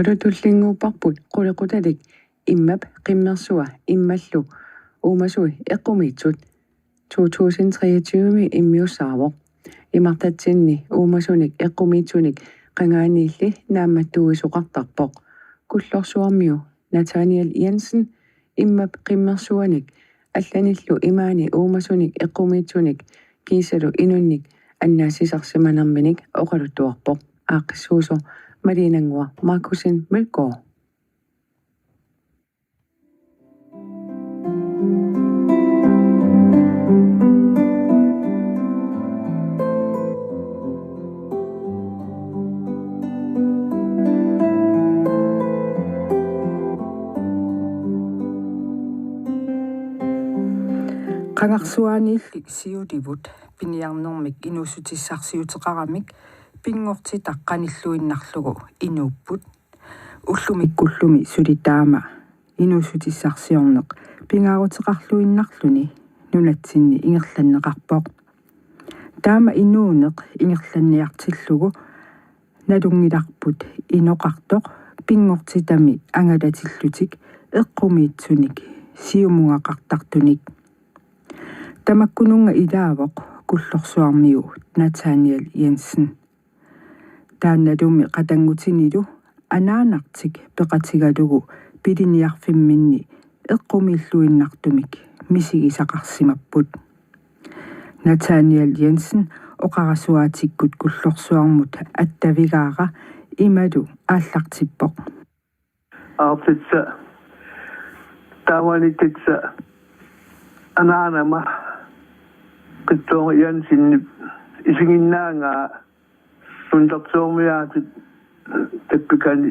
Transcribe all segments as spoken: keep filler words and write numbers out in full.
Oqaluttulinnguupparput qulequtalik immap qimmersua immallu uumasui eqqumiitsut. To tusind treogtyve immiussaavoq. Imartatsinni uumasunik eqqumiitsunik qangaaniilli naammattuisoqartarpoq. Kullorsuarmiu Nathaniel Jensen immap qimmersuanik allanillu imaani uumasunik eqqumiitsunik kiisalu inunnik annaassisarsimanerminik oqaluttuarpoq. Aaqqissuusoq Maliinannguaq Markussen Mølgaard. Qangarsuaaniilli siulivut piniarnermik inuussutissarsiuteqaramik pinngortitaq qanilluinnarlugu inuupput. Ullumikkullumi suli taama inuussutissarsiorneq pingaaruteqarluinnarluni nunatsinni ingerlanneqarpoq. Taama inuuneq ingerlanniartillugu nalunngilarput inoqartoq pinngortitami angalatillutik eqqumiitsunik siumungaqartartunik. Tamakkununnga ilaavoq Kullorsuarmiu Nathaniel Jensen. Taannalumi qatanngutinilu anaanartik peqatigalugu piliniarfimminni eqqumiilluinnartumik misigisaqarsimapput. Nathaniel Jensen oqarasuaatikkut Kullorsuarmut attavigaara imalu aallartippoq. Aartitsa taamani titsa anaanama Qitsoormi Jensenip isiginnaagaat nunarsuarmiaatit tappikani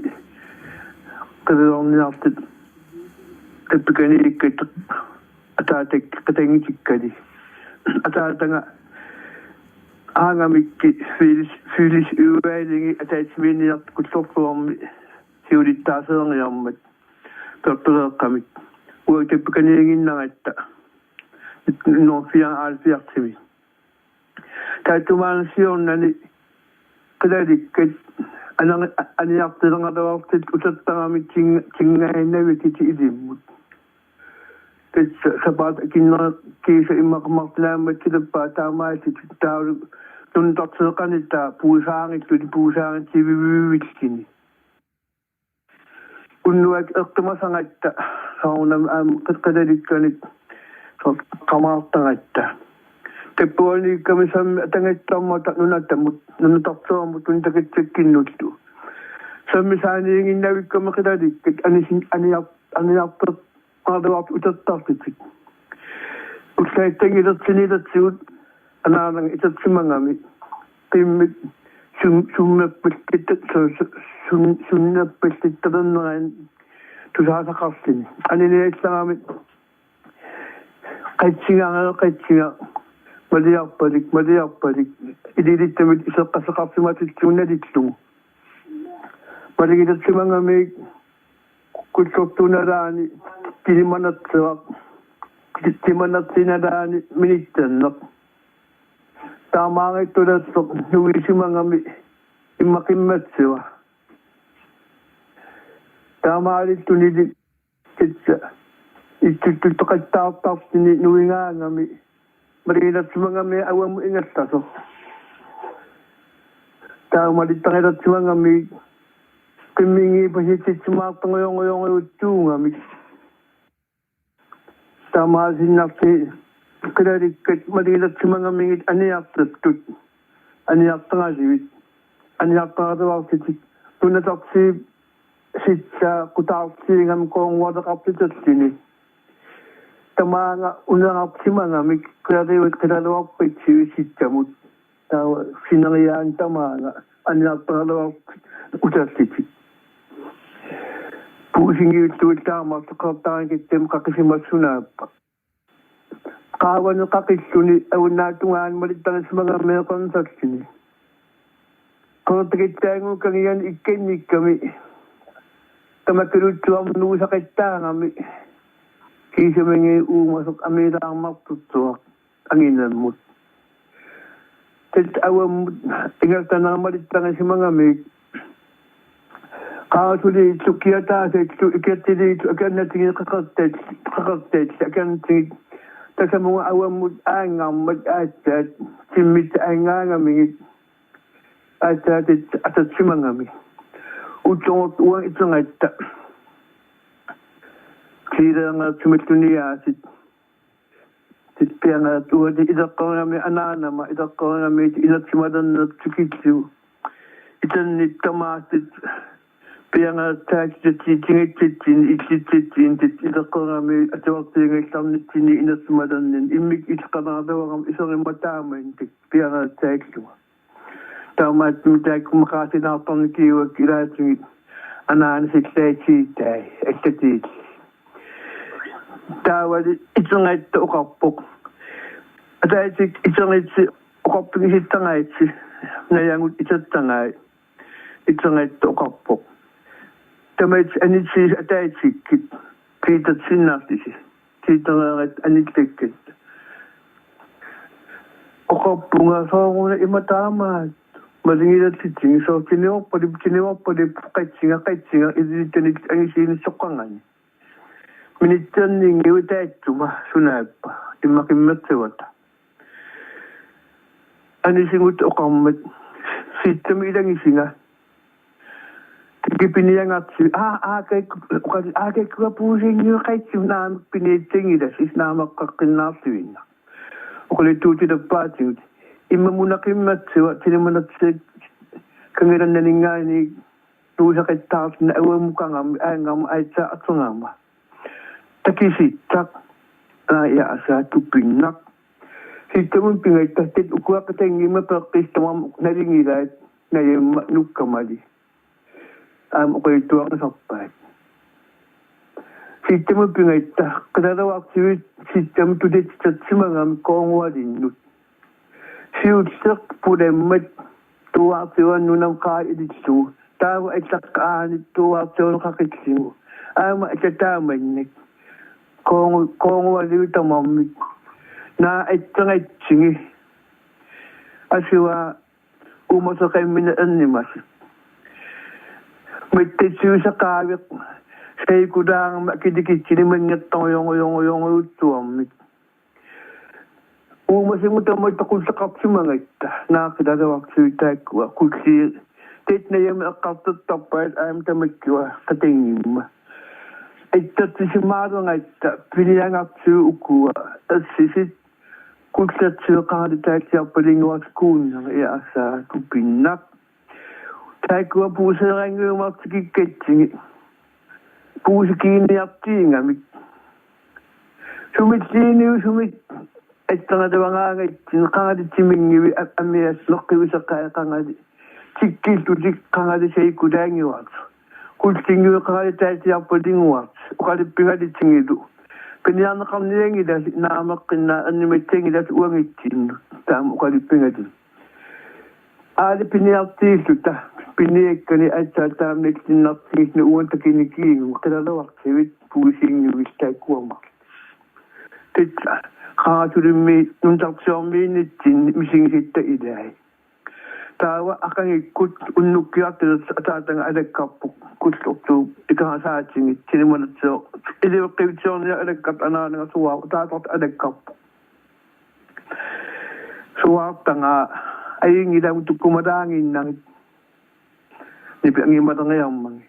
qiviorniartut tappikaniikkat ataatak qitanngitikkalu. Ataataga Aangamikki Phyllis, Phyllis Uvalingi ataatsimiinniartoq Kullorsuarmi siulittaasuuserniarmat perpereeqqamik. Uanga tappikaniiginnaratta nitten hundrede og fireoghalvfjerdsimi. Taattumaana siornani qilalikkat anani-, aniartilerneqarluartut utertaramik ting-, tingaannavitit ilimmut. Tassa sapaatip akunnerini kiisa immaqaluunniit martinaammat tilerpaa taamaallutik taavalu nunarsuarmi qanittaa puisaanngitsuni puisaanngitsivivivilluni. Unnuaq eqqimasaratta soorunami aamma qi-, qilalikkanik soorlu qamaartaratta. Tappaaniikkami sammi atangattarmata nunatamut, nunarsuarmut nuntakitsakkinnullu. Sammi saaniiginnavikkami qilalikkat anisin-, aniar-, aniartoq qaluartut utertarlutik. Ullaattangilertinilertigut anaanaga itersimagami qimmit sum-, summerpallitta-, su-, su-, sum-, summerpallittalerneranik tusaasaqarluni. Aniniallarami qatsinga, qatsinga, maliarpalik, maliarpalik, ililittamit iseqqaseqarsimatitsuunnalillugu. Maligilersimagamik Kullortuup nalaani timanertiaq, timanertiinalaani minitserneq. Taamaanngittulersoq nuisimagami immaqa qimmatsiva. Taamaalillunili tassa ittuttuttoqattaartarluni nuigaangami maligilersimagami avammut ingerlasoq. Taava malittarilersimagami qimminngiipasitsisimaartarujorujorujuttuugamik. Taamaasiinnarlutik qilalikkat maligilersimagamigit aniartortut, aniartaraluit, aniartaraluarlutik, nunatsinni sitsaa qutaartiigami koornuarleqartiterluni. Tamaanga unerarsimagamik qilaluit qilaluarpassuit sitsamut. Taava sineriaani tamaanga aniartaraluartut uterlutik. Puisinngilluinnarmat qertaanngitsumik qaqisimassunaappa. Qaavani qaqilluni avannaata tungaani malittarisimagami qernertarluni. Qernertakitsaannguukkagiani ikkannikkami tamakkiartorsuarmut nuisaqattaagami kiisaminngaanniit uumasoq amiilaarmartorsuaq anginermut. Tassa avammut ingerlanerani malittarisimagami Qaasuliillu kiataasallu ikertiliillu akornatigiit qeqertat, qeqertat akornatigiit tasamunga avammut aanngarmat aatsaat timmit aanngaangamigit aatsaatit atorsimagami. Ullormut uanga iteratta tiileerngersimalluniaasit. Tittiangaat uati ileqqorigami anaanama ileqqorigami inersimalernertik tikillugu. Iternit tamaattit piangaatsaatitsinni illitsitsinni tit ileqqorigami atuartiingallarnitsinni inersimalerninni immikkut ileqqornarluarami iserimmat taamannak piangaatsaallunga. Taamaattumik taakku maqaasinaartarneq kiuak ilaatigut anaanasillaatigitai allatiit. Taavali iteratta oqarpoq. Ataatsik iteritsi oqarpigisittangaatsi najagut itertangaat. Iteratta oqarpoq. Tamaat anitsi ataatsikkit. Piitat sinnartisi. Tiitereerat anillakkat. Oqarpunga sooruna ima taamaat. Malingilerlitsingi soorlu tiniorpalip, tiniorpalip, qatsinga, qatsinga, ililittanit angisiinissoqqangani. Minitserningiu taatsuma, sunaappa, immaqimmertavata. Anisigut oqarmat, sitsami ilangisinga. Kipiniangarti, aa, aakakku, oqali, aakakkua puusingiu qaitsi naamik piniatsinngilasi, naamaqqaqqinnaarluinnaq. Oqaluttuutilerpaatigut. Imma munaqimmertua, tinimanertitsiaq, kangilannaningaani, nuuseqattaarluni avammut kangami, aanngarmut aatsaat atorama. Takisittaq, aa, ia asaa tupinnaq. Sittamut pingatta, tit ukua qatanngimmat peqqissummik nalingilaat, najammat nukkamali. Aamma oqaluttuarisarpaat. Sittamut pingatta, qilalaartivit, sittamut tutatsitsimagami koorngualinnut. Siulleq pulammat tuuartiuan nunam qaa ilillugu. Taava allaqqaani tuuartiuan qaqillugu. Aamma allataamannik. Koorngu-, koorngualiu tamarmik. Naa atsangatsigi. Asua uumasoqimminni ernimasut. Mittatsiusaqaaviq. Saikulaarama kilikitsini manngertorujorujorujorujuttuarmik. Uumasimut tamatta qulleqarsimagatta, naaqilalaartigut taakkua, qullii, tit najammat eqqartortarpaat aamma tamakkua, qatanngimmat. Ittertisimaalergatta, piniangartigut ukua, ersisit, qullertigut qangali taatsiarpalinguartut kuunneri ia asaa tupinnaq. Taakkua puuseerangiumaartigikkatsigit. Puusikiinniartiigamik. Sumilliiniusumik attangatavagaangatsin qangali timinngivi a-, amias noqqiviseqai qangali. Tikkillutik qangali saikulaannguartut. Qullinnguit qangali taatsiarpalinguartut. Oqaluppigalutigilu. Piniarneqarnianngilasi naamaqqinnaaq ernumatsianngilaat uangatsinnut. Taama oqaluppigalugu. Aali piniartiilluta, piniakkani aatsaat taama nallinnartigisumik uani takinikiinnguit, qilalaartivit, puisiinnguit taakkua marluk. Tit, qaasulimmi, nunarsuarmiinnitsinni misigisatta ilai. Taava aqagukkut unnukkiartulersoq ataataga alakkarpoq, kullortuup, ikarasaatigut, tinimanertigu, iliveqqivitsiorniarlugu alakkartoq anaanaga suaarpoq, ataatartoq alakkarpoq. Suaartagaa ajunngilagut tukkumalaaginnagit. Nipi angimaleriarmagit.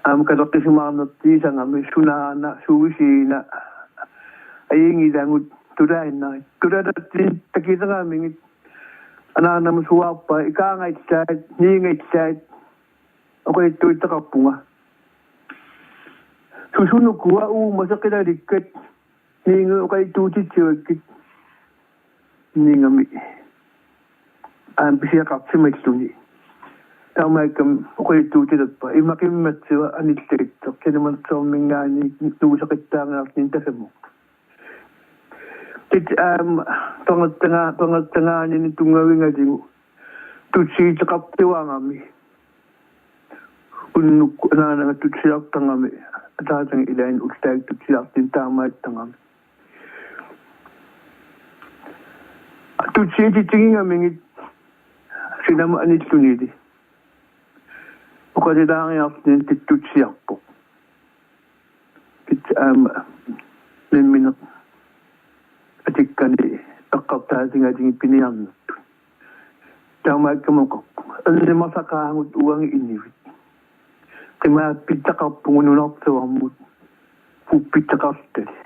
Aamma kaleqqisimaarnertiisagami sunaana suisiina ajunngilagut tulaannagit. Tulalatsinnit takuleramigit anaanama suaarpaa ikaagallaat, niugallaat, oqaluttuutaqarpunga. Susunukua uumasoq qilalikkat. Niugut oqaluttuutitsivakkit. Niugami. Aamma pisiaqarsimalluni. Taamaakkami oqaluttuutilerpaa. Immaqimmertua anillakitsoq. Tinimanersuarminngaanniit nuuseqattaarniarluni tasamut. Tit aamma pangertagaa-, pangertagaanini tunngavigaligu. Tutsiuteqartuarami. Unnukkut anaanaga tutsiartarami, ataataga ilaanni ullaaq tutsiartuni taamaattarami. Tutsiutitigigamigit sinamut anillunili. Uqalilaariarluni tattutsiarpoq. Kit aamma nammineq atikkani eqqartaasingalinnik piniarnertut. Taamaakkamoqarpoq. Ernimasaqaagut uangi inuit. Qimaappitaqarpugut nunarsuarmut. Puppitaqartali.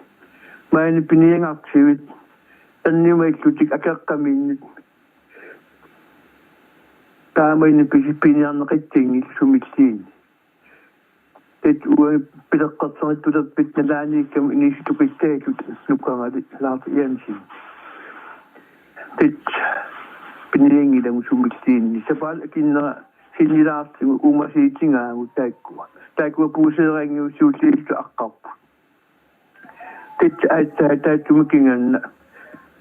Maani piniagartivit. Ernimallutik akeqqaminnit. Taamani pisi piniarneqassanngillat sumilluunniit. Tet uanga pileqqersarittulerpit nalaaniikkami inisittukittaatut nukkagali Lars Jensen. Tet pinianngilagut sumilluunniit. Sapaatip akunnera sinnilaartigu uumasiitigaagut taakkua. Taakkua puuseeraangiussuulliisut aqqarput. Tet aatsaat taassuma kingorna.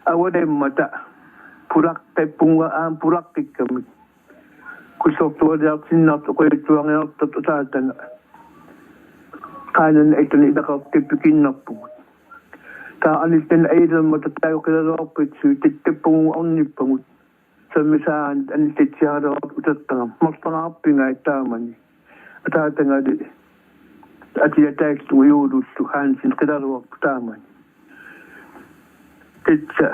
Avalammata pulaqqippunga aamma pulaqqikkamik. Kullortualiartinnartoq oqaluttuariartortoq ataataga. Qaanani atani ilaqartippikinnerpugut. Taava anillat ajulermata taava qilalugarput sui tattappagut ornippagut. Sammisaanit anillatsiaraluartut utertagaq. Marlungaarpigai taamani. Ataatagali atiataallu ujuulullu Hansen qilalugarput taamani. Tassa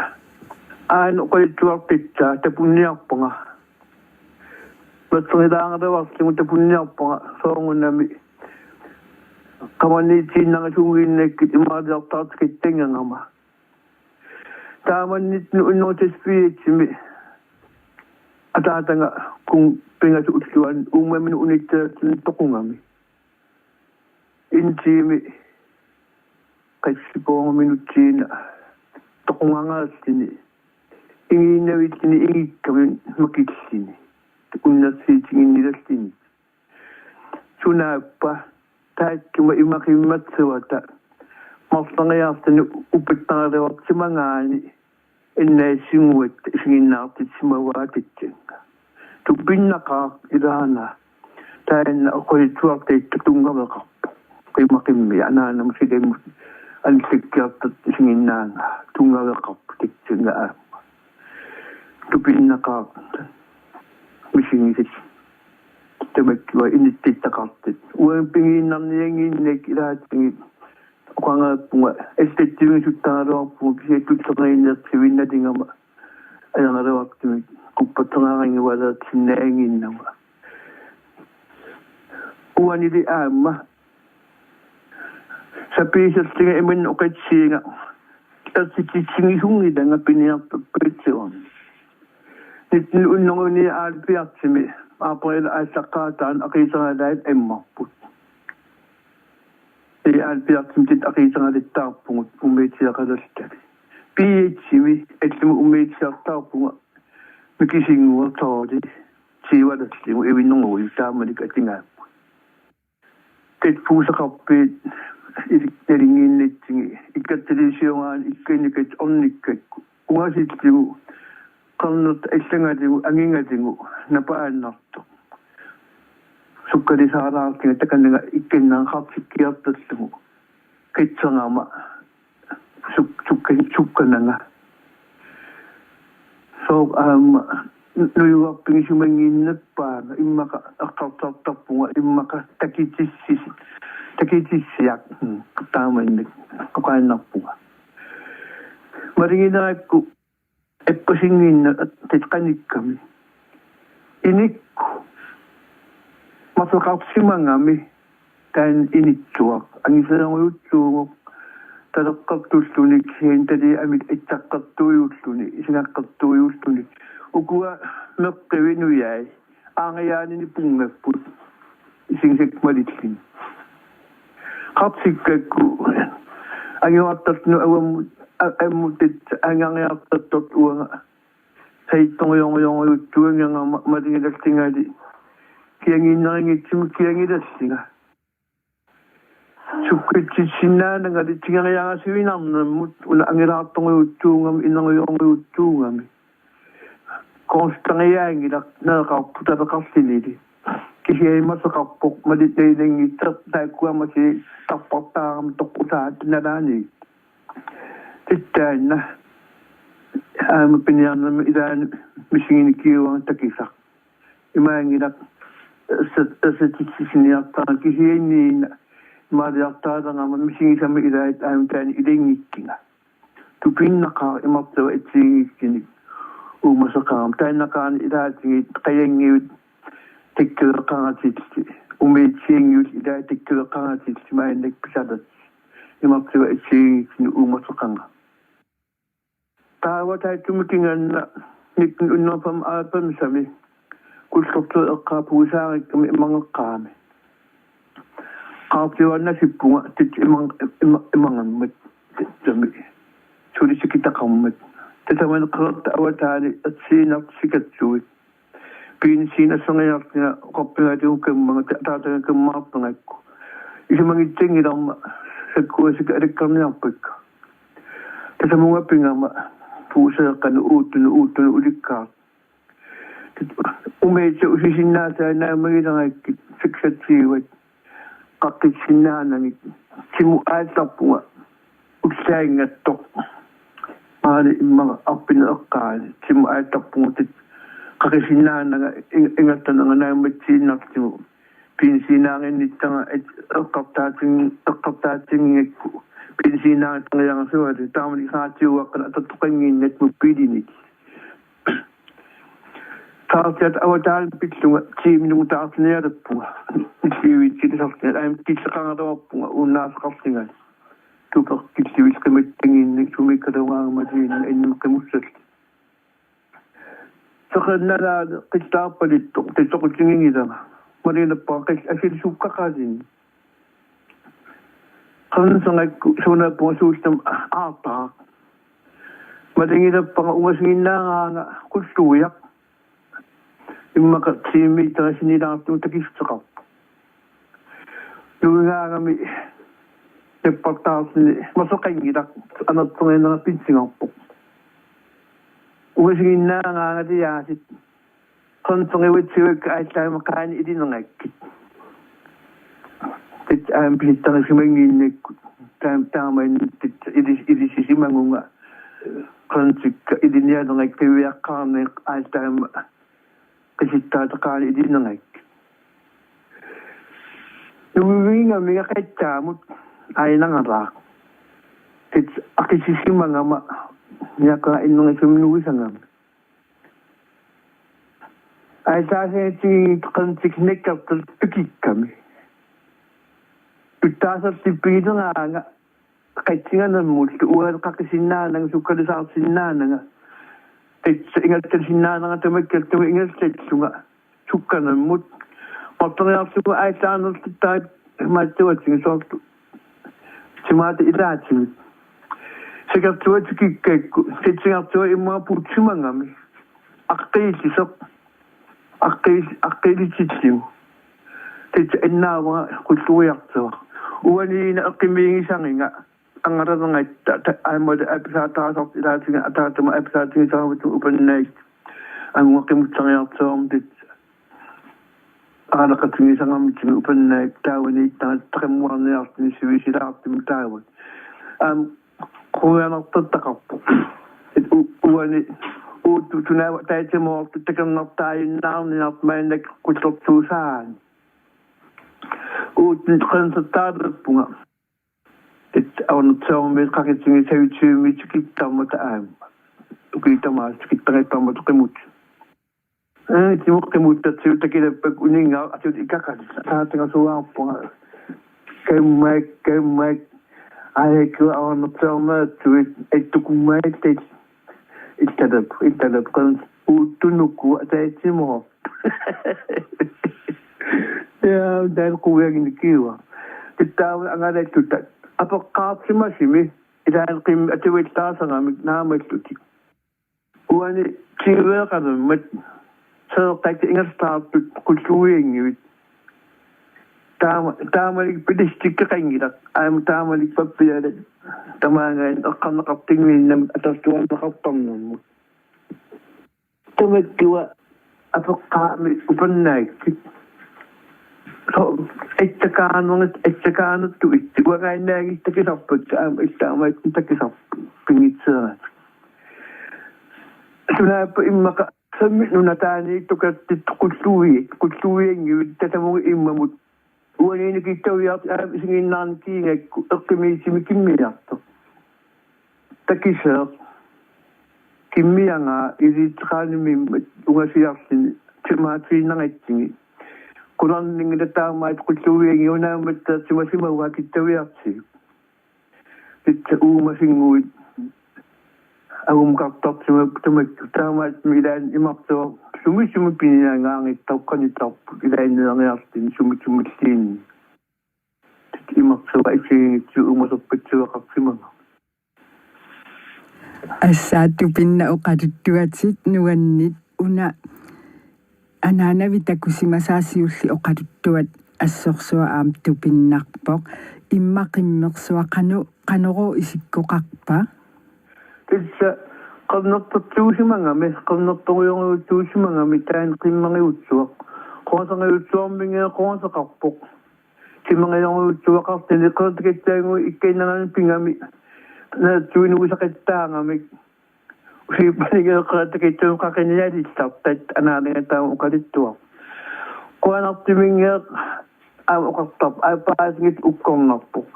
aana oqaluttuartitsaa tapunniarpara. Matserilaaraluarlugu tapunniarpara soorunami qamaniitiinnarisuugiinnakkit imaaliortaartikattanngama. Taamani nitten hundrede og fireogtres-imi ataataga kun pingasut ulluanni uummaminut unitsaatsinni toqungami. Intimi qassipoorminuttiina toqungangaalluni. Igiinnavilluni igikkami makilluni. Unnersiitiginnilalluni. Sunaappa taassuma imaqimmatsuata marloriarluni upattaraluarsimagaanni innaassinguatta isiginnaartissimavaa tassannga. Tupinnaqaaq ilaana taanna oqaluttuartitsaa tunngaveqarpoq. Qimaqimmi anaanama silamut anillakkiartortoq isiginnaagaat tunngaveqarpoq tassannga aamma. Tupinnaqaaq misigisat. Tamakkua inissittaqartut. Uanga pigiinnarniannginnakku ilaatigut oqanngippunga allatsivigisuttarluarpunga kisianni tulleriinnertivinnalingama ajornaluartumik qupperteraangivalersinnaannginnama. Uanili aamma sapiiserlunga imannak oqatsiinga ersitsissinngisuunngilanga piniartorpassuarni. Nitten hundrede og nioghalvfjerds-imi april aallaqqaataani aqiiseralaat ammarput. Nioghalvfjerds-imi tit aqiiseralattaarpugut umiatsiaqalertali. P H-imi allami umiatsiartaarpunga mikisinnguaq toorli tiivalerlugu ivinnerui taamanikkut atugaapput. Tet puusaqarpiit ilikkalinginnatsigit ikkattalisioraani ikkannikat ornikkakku ungasillugu qernertoq allangaligu angingaligu napaannartoq. Sukkalisaalaartiga takannanga ikkannaga qartikkiartorlugu. Qitserama suk-, sukka-, sukkananga. Sooq aamma nujuarpigisumannginnappaanga immaqa eqqartortarpunga immaqa takitissis-, takitissiaq, mm, taamannak oqaannarpunga. Maluginerakku appasinnginnakku tit qanikkami. Inikku marloqarsimagami taanna inittuaq. Angisajorujussuuvoq taleqqertulluni kisianni taliamik itsaqqertuujulluni, isigaqqertuujulluni. Ukua meqqivit nujai. Aangajaanini punngapput. Isigisakka malilluni. Qartikkakku angivartartunut avammut a-, ammutit angiartartut uanga. Saittorujorujorujussuanngama malugilerlungali kiagiinnarinngitsumik kiagilerlunga. Sukkitsissinnaanangali tigoriarasuinarnermut una angilaartorujussuugami inerujorujussuugami. Korsteriaanngilaq nereqarpoq taleqarlunili. Kisianni maseqarpoq malinnanngitsoq taakkua masi tarpartaarami toqqusaat nalaaniit. Tit taanna aamma piniarnermi ilaanni misiginikkiuanga takisaq. Imaanngilaq Ersat-, ersatitsisiniartarama kisianni imaaliartaalerama misigisama ilaat aamma taanna ilanngikkiga. Tupinnaqaaq imartuat atsigiinngikkunik uumasoqarama. Taannaqaaq ilaatigut qajanngiut takkueqaratillit, umiatsianngiut ilaat takkueqaratillit maannakkut pisalertik. Imartuat atsigiinngikkunik uumasoqarama. Taava taassuma kingorna nitten hundrede og femoghalvfems-imi Kullortup eqqaani puisaarikkami imangeqqaami. Qaartiuaannasippunga tit imang-, ima-, imangammat tami. Sulisikitaqarmat. Tasamani qeqertaq avataani ersiinnartut sikersuit. Piinsiinassangiartinga oqarpigaatigut kammanga ta-, taatanga kammaartangakku. Isumanngitsanngilarma sakkuasik alakkarniarpakka. Tasamunga pigama puuseeqqanut uuttunut uuttunut ulikkaartoq. Umiatsiat usisinnaasai naammagilerakkit seksogtyve-t qaqqissinnaanagit timut aallarpunga ullaanngattoq. Maani immaqa arpineq eqqaani timut aallarpunga tit qaqqissinnaananga ing-, ingerlanerani naammatsiinnartigu. Piinsiinaaginnittanga et-, eqqartaatin-, eqqartaatinngikku piinsiinaartariarasuali taamani qaatiuaqqana atortoqannginnatmut piilinik. Taarsiat avataani pillunga tiiminut taarsineq atorpunga. Illiuitsilisartinga aamma killeqaraluarpunga uunnaasaqarlunga. Tupeq killiullugu qimattannginnik sumiikkaluaraangama tiinna inneq qimussallugu. Seqernaalaat qillaarpalittoq, tit soqutiginngilanga. Malinappa qil-, asil sukkaqalin. Qernsangakku suunaappunga suullam aartaaq. Malingilappanga ungasiginnaaraanga qulluujaq. Immaqa tiimi tagasinilaartugu takissuteqarpoq. Nuigaangami nappartaarluni masoqanngilaq anerteriinera pinsigarpoq. Ungasiginnaaraangaliaasit. Qernseriuatsiuakka aallaammi qaani ilineqakkit. Tit aamma pisittarisimangiinnakkut. Taam-, taamaannutit ilis-, ilisisimagunga. Qernerikka ilinialerikka piviaqqaarneq aallaammi qisittaata qaani ilineqakkit. Nuiviginga migaqattaamut aainangalaaq. Tit aqisisimagama niaqaa innerisumik nuisagami. Aisaaseetigit qernerikka nakkartut pikikkami. Tuttaasertik pigileraanga qatsinganermullu uanga qaqisinnaananga sukkalisaarsinnaananga. Qatsi ingerlasinnaananga tamakkerlugu ingerlallunga sukkanermut. Marloriarlugu aallaanerluttaat maattuatigisoortu. Timaata ilaatigut. Sikertuat tikikkakku, sitsigartua immaqa puutsimagami. Aqqiillisoq. Aqqiil-, aqqiilitilligu. Tassa innaavara qulluiartuaq. Uaniina eqqumiigisaringa. Angalaleratta, ta-, aammalu apisaataasartoq ilaatigut ataatama apisaatigisaravugut upannaat. Anguaqimutsariartuarmut tassa. Aalaqatigisaramitsigut upannaat taavaniittara taqimmuarniartuni sivisuulaartumik taava. Aamma quianartortaqarpoq. Et u-, uani uuttup sunaava ataatsimoortoq takornartaajunnaarniartoq maannakkut Qullortuusaani. Uuttup qernertaarpunga. Et aornertiormi qaqitsingi savitsivimmi tikittarmata aamma. Ukiut tamaasa tikittariartarmata qimut. Ee, timut qimuttartigut takilappakka uninngaaq atut ikaqatit. Taatangasuarpunga. Kammak, kammak. Aajakkua aornertiormaatsuit, attukummaattat. Ittalap, ittalap, qan uuttunuku, ataatsimoorpoq. Ja, taanna quianngikkiga. Tittaava angalalluta. Apeqqaarsimasumi, ilaanni qimmi atuillaasarami naamallutik. Uani tiiveeqalermat seeqqakka ingerlaartut qulluianngivit. Taama, taamalik pilistikkeqanngilaq, aamma taamalik pappialat tamaangaanniit eqqarneqartinnginnamik atortuarneqartarnermut. Tamakkua apeqqaami upernaakkit. So, itsakaanerit, itsakaanertut itsi. Uangaannaagit takisarput, aamma illaamaat takisarput. Pinngitseeraat. Sunaappa immaqa Sammi nunataaniittukartit qulluiat, qulluianngivit tasamugu immamut. Uaniinni kittaviarti aamma isiginnaarneq kiigakku eqqumiitsimik kimmiartoq. Takiseeq. Kimmiagaa iliitseqaanimimmat ungasiarluni timaatiinnangatsingi. Qularninngila taamaat qulluianngivit unaammat taarsimasimavaa kittaviartigut. Tassa uumasinnguit avukartarsimapput tamakku taamaattumik ilaanni imarsuaq sumi sumi piniagaanngitsoq qanittarput ilaanneeriarluni sumi sumilluunniit. Tassa imarsuaq isiginngitsoq uumasorpassuaqarsimagami. Assut tupinna oqaluttuatit nuannit una anaanavit takusimasaat siulliit oqaluttuat assorsuaq aamma tupinnarpoq. Immaqa qimmersuaq qanoq, qanorooq isikkoqarpa? Tassa qernertortuusimagami, qernertorujorujuttuusimagami taanna qimmernguutsuaq. Quasernguutsuarminnga quaseqarpoq. Timernguutsuaqartuni qernertakatsaangu ikkannaanani pigami. Naatsuinuisaqattaarami. Usiippanigeeqqaatakkitsuum qaqinnialillartat anaanaga taama oqaluttuaq. Quanartuminngeeq aamma oqartarpoq aappaasingit ukkornarpoq.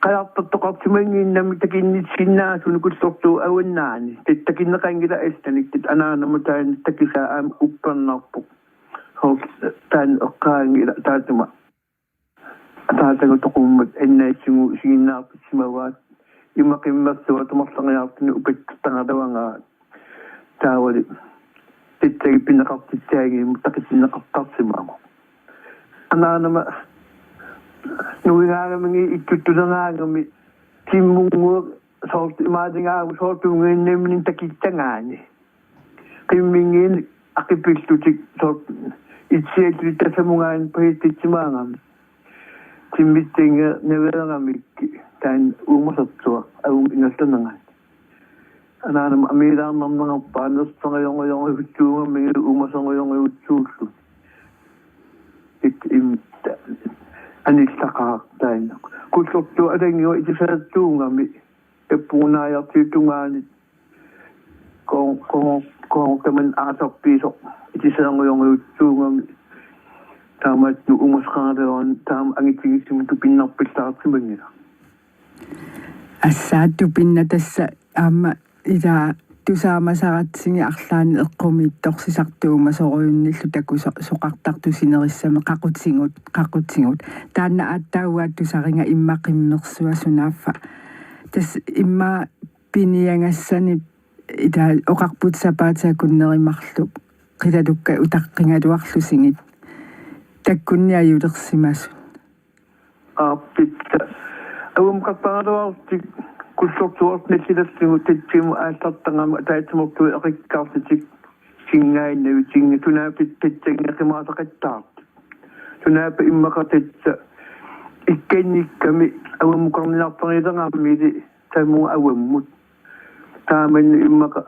Qajartortoqarsimannginnami takinnissinnaasunik Kullorsuup avannaani. Tassa takinneqanngilaq allanik tassa anaanama taanna takisaa aamma uppernarpoq. Soorlu taanna eqqaanngilaq taatuma. Ataataga toqummat annaassugu isiginnaarpassimavaat immaqa qimmersuaq tamarleriarluni upattartaraluagaa taavali titsagi pineqartitsaagimmut taqitinneqartarsimavoq. Anaanama nuigaangami ittuttulegaangami timmunnguaq soorlu imaaligaavoq soorlu tungaannamini takitsagaani. Qimminngiinnik aqipillutik soorlu itsiallutik tasamugaanni pahitsitsimaagami. Timmitsinga naveeramik taanna uumasorsuaq avum ingerlanerani. Anaanama amiilaarnarnerarpaa nersorujorujorujutsuugami uumasorujorujutsuullu. It im anillaqaaq taanna. Kullorsuup alanngiva itisaattuugami. Eppugunaajartiutungaani ko-, ko-, koortaman aasarpiisoq itisaangujorujutsuugami taamaattunik uumasaqaraluarani taama angitigisumik tupinnarpillaarsimanngilaq. Assut tupinna tassa aamma ila tusaamasaratsigit arlaannik eqqumiitsorsisartut uumasorujunnillu takuso-, soqartartut sinerissami qaqutigut, qaqutigut. Taanna aatsaat uanga tusariga immaqa qimmersuaq sunaaffa. Tassa immaqa piniagassanik ila oqarputit sapaatip akunneri marluk qilalukkat utaqqigaluarlusigit takkunniajulersimasut. Aap, tassa. Avumaqattaraluarlutik Kullorsuartut nallilerlugu tatsimut aallartarami ataatsimoortut eqikkaarlutik singaannavitinga tunaapit tatsangeqimaasaqattaartut. Tunaappa immaqa tassa ikkannikkami avamukarniartarilerami tamuga avammut. Taamanna immaqa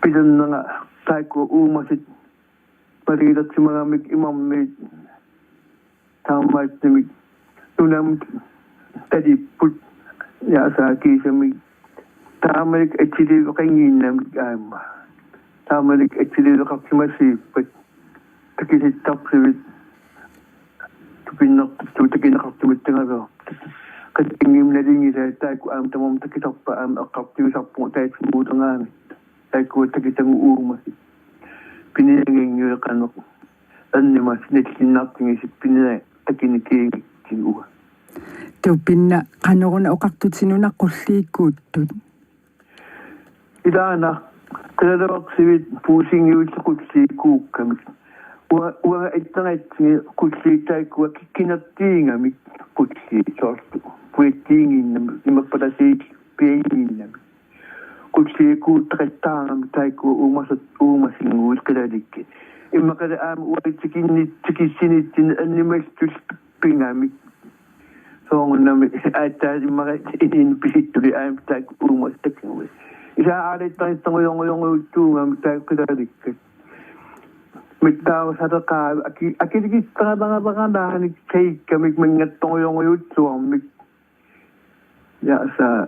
pilernera taakku uumasut paliilersimagamik imarmiit taamaattumik nunamut talipput jaasaa kiisamik taamalik atiliiveqannginnamik aamma. Taamalik atiliiveqarsimasuuppat takisittarpivit tupinnartut takineqartumattagaluarput. Qatsinngimmat nalingilaat taakku aamma tamarmik takisarpaat aamma eqqartuisarpugut taatsimut uuteraangat. Taakku takisagut uumasut. Piniaganngui qanoq. Ernimasut nallinnartigisut piniagat takineqanngitsut uanga. Tupinna qanoruna oqartutit nuna qulliikkuuttut. Ilaana qilalugarsiviit puusinngillutik qulliikkuukkamik. Uanga, uanga atteratsigit qulliit taakkua kikkinertiigamik qulliit soorlu. Puiattiiginnamik imappalasiit piaginnamik. Qulliikkuuttaqattaarami taakkua uumasat uumasinnguit qilalikkit. Immaqali aamma uatsikinnit tikissinitsinni ernimallutik pigamik. Soorunami aatsaat immaqa inin pisittuli aamma taakku uumasat takinnguit. Isa aalittarissangujongujonguuttuugami taakku qilalikkat. Mittaarusaleqaa aki-, akilikittaralaaralaanik taikkamik manngattorujorujutsuarmik. Ja, sa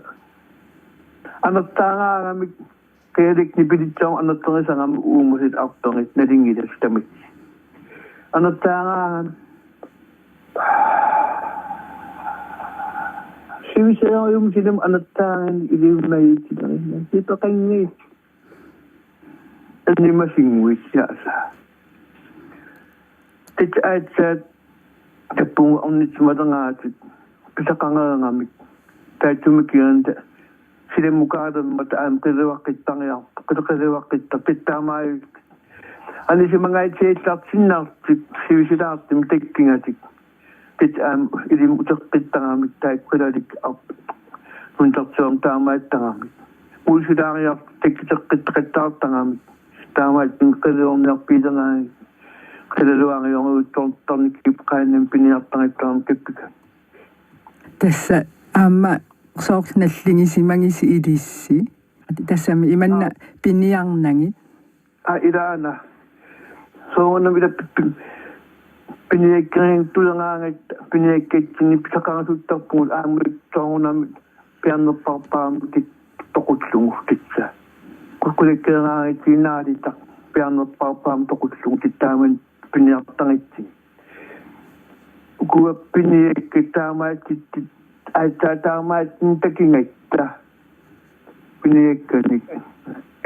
amertaaraaramik Qialik nipilitsaarama anerterisarami uumasit arperit nalingilassami. Anertaaraangami. Sivisaajumisilum anertaaraangami iliumajutsilaringa. Sipeqanngit. Annimasinguit jaasa. Tit aatsaat tappunga ornitsimaleraatit pisaqangareeramik. Taatsumik kianta silammukaalermata aamma qiluaqqittariarput, qilu-, qiluaqqitta-, qittaamaajut. Anisimangaatsiallartinnaartut, sivisuulaartumik takkingatik. Tit aamma ilimmut uteqqittaramik taakku qilalik arp-, nunarsuarmi taamaattaramik. Muusulaariartut takkiteqqittaqattaartaramik. Taamaattumik qiluarniarpiileraangit. Qilaluariorujuttuartarnikkut qaannamik piniartarittaramik tappika. Tassa aamma soorlu nalligisimagisi ilissi. Tassami imanna Aa. Piniarnagit. Aa, ilaana. Soorunami ila pi-, pi-, piniakkeriartuleeraangatta, piniakkatsinni pisaqarasuttarpugut aamma soorunami piaarnerpaarpaamik tit-, toqullugu tassa. Qulakkeeraangatsiinnaalita piaarnerpaarpaamik toqullugu tit taamani piniartaritsi. Ukua piniakkat taamaattit-, aatsaat taamaattumik takigatta. Piniakkanik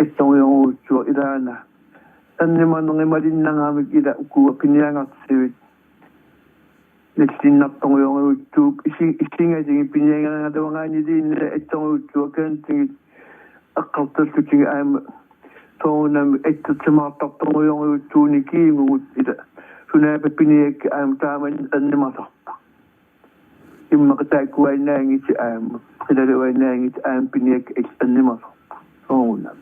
attorujorujussuaq ilaana. Ernumaneq malinnaramik ila ukua piniagartut. Nallinnartorujorujussuupput isi-, isigalugit piniagarigaluaraanni iliinni attorujussuaq kantigit eqqartorlutigit aamma soorunami attortimaartartorujorujussuunik kiigugut ila. Sunaaffa piniakkat aamma taamani ernumasarput. Immaqa taakkuaannaanngitsut aamma, qilaluaannaanngitsut aamma piniakkat ernumasarput. Soorunami.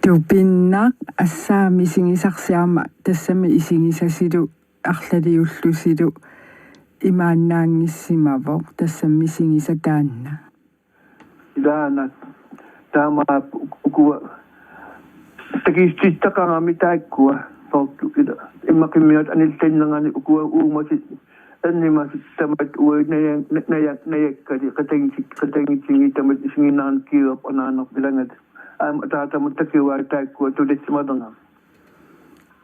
Tupinnaq assaami misigisarsi aamma tassami isigisasilu arlaliullusilu imaannaanngissimavoq tassami misigisaq taanna. Ilaana taamaappoq ukua takissittaqarami taakkua soorlu ila. Immaqa immiat anillannerani ukua uumasit ernumasit tamatta uagut naja-, naja-, najakkali qatanngutit-, qatanngutinngit tamatta isiginnaarneq kiuap anaanarpilangat. Aamma ataatama takivaat taakkua tulassimalerama.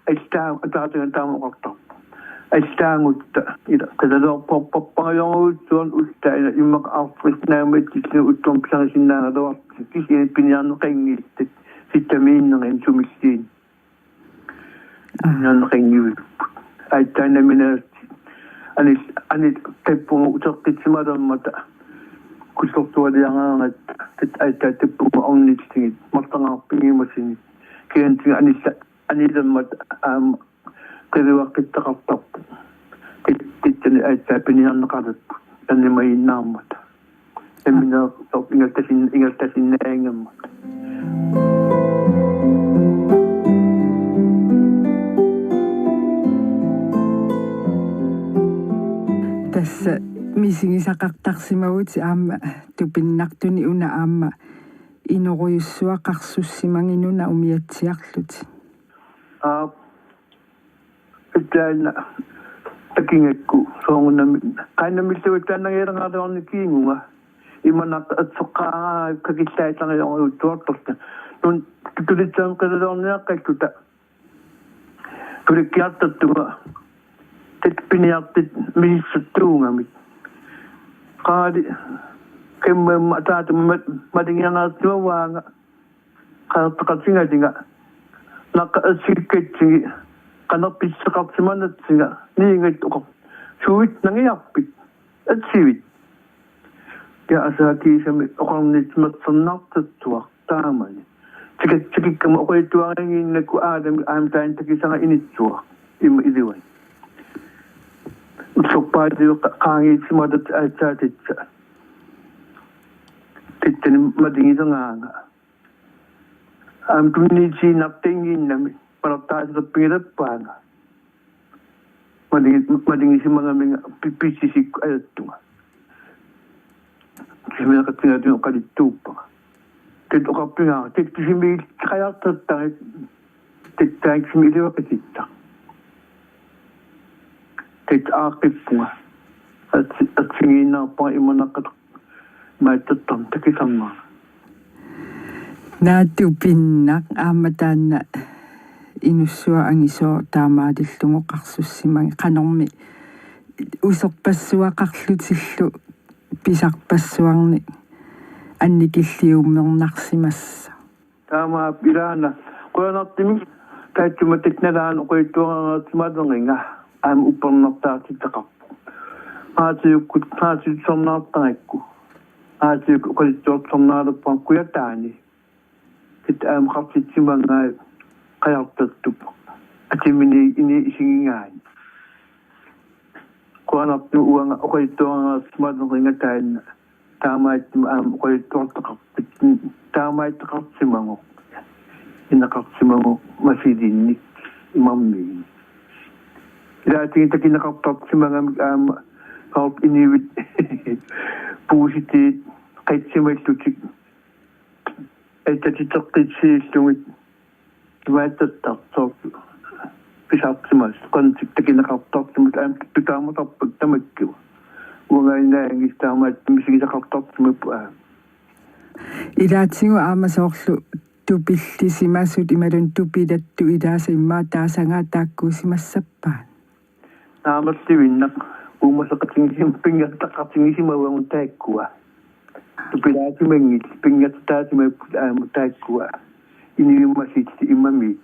Allaat ataatama taama oqartarpoq. Allaagutta ila qilaluarparpangajorujussuarnik ullut ila immaqa arfis naammatsillugu ullormut pisarisinnaagaluartut kisianni piniarneqanngillat sittamiinnerini sumilluunniit. Aa. Piniarneqanngivipput. Aatsaat nammineerlutik. Anil-, anil tappunga uteqqissimalermata. Kullortualiaraangat tat aatsaat tappunga ornillugit marlungaarpigimasumik. Kiantiga anilla-, anilermata aamma qiluaqqittaqartarpoq. Tit-, titani aatsaat piniarneqalerput. Ernumaginnarmata. Nammineerlutik ingerlasin-, ingerlasinnaagammata. Tassa misigisaqartarsimavutit aamma tupinnartunik una aamma inorujussuaqarsussimaginnuna umiatsiarlutit. Aap. Taanna takigakku soorunami qaannamillugu taanna ngiilangaataarnikiinngunga imannak atsoqqaaraakka killaallaariorujuttuartarta. Nun tulitsaam qilaluarniaqqalluta. Tulikkiartartunga tat piniartut misissortuugamik. Qaali kammamma ataatama mat-, maligiangaarsimavaanga. Qaartaqatigalinga naqqa assigikkatsigit qanerpissaqarsimanatsinga niingat oqarpoq: Suut nangiarpit? Assivit? Kiasaa kiisami oqarnitsimersernartatsuaq taamani. Tikat-, tikikkama oqaluttuarinnginnakku aalami aamma taanna takisara initsuaq. Imma iluani. Ullorpaatigut qa-, qaangiissimatat aatsaat tassa. Tassani maligileqaanga. Aamma tunniutiinnartinnginnami malartaasaqarpigilerpaanga. Maligi-, maligisimagaminga pi-, pissisikkut ajortunga. Kisimineqatigalugu oqaluttuuppanga. Tat oqarpigaara, tat kisimiilleqajaartartarit, tat taanna kisimi iluaqutittaq. Tat aaqqippunga. At-, atsigiinnarpara imanaqat maattattam takisarnaa. Naatsupinnaq aamma taanna inussuaq angisooq taamaalillugu qarsussimanngilaq qanormi userpassuaqarlutillu pisarpassuarnik annikilliummernarsimassaaq. Taamaappoq ilaana qujanartumik taassuma tassa nalaani oqaluttuariarsimalleriga aamma uppernartaartitaqarpoq. Raatiukkut raatiussarnaartarikku. Raatiukkut oqaluttuartarnaalerpara kujataani. Tassa aamma qartitsimangaat qajartortup atimini ini isigigaani. Qujanartumik uanga oqaluttuariarsimalleriga taanna. Taamaattumik aamma oqaluttuartaqarput. Taamaattaqarsimagu. Ineqarsimagu masilinnik imarmiinik. Ilaatigut takuneqartarsimagamik aamma soorlu inuit puusitiit qatsimallutik attatiteqqitsiillugit imaattartartoq pisarsimasut qantik takuneqartarsimasut aamma tutaamatarput tamakkua. Uangaannaanngilaq taamaattumik misigisaqartarsimapput aamma. Ilaatigut aamma soorlu tupillisimasut imaluunniit tupilattut ilaasa immaqa taasagaat taakkuusimassappat? Naamerluinnaq uumasoqatigisim- pinngortitaqartigisimavagut taakkua. Tupilaasimanngillat pinngortitaasimapput aamma taakkua. Inuit masilinnik imarmiinik.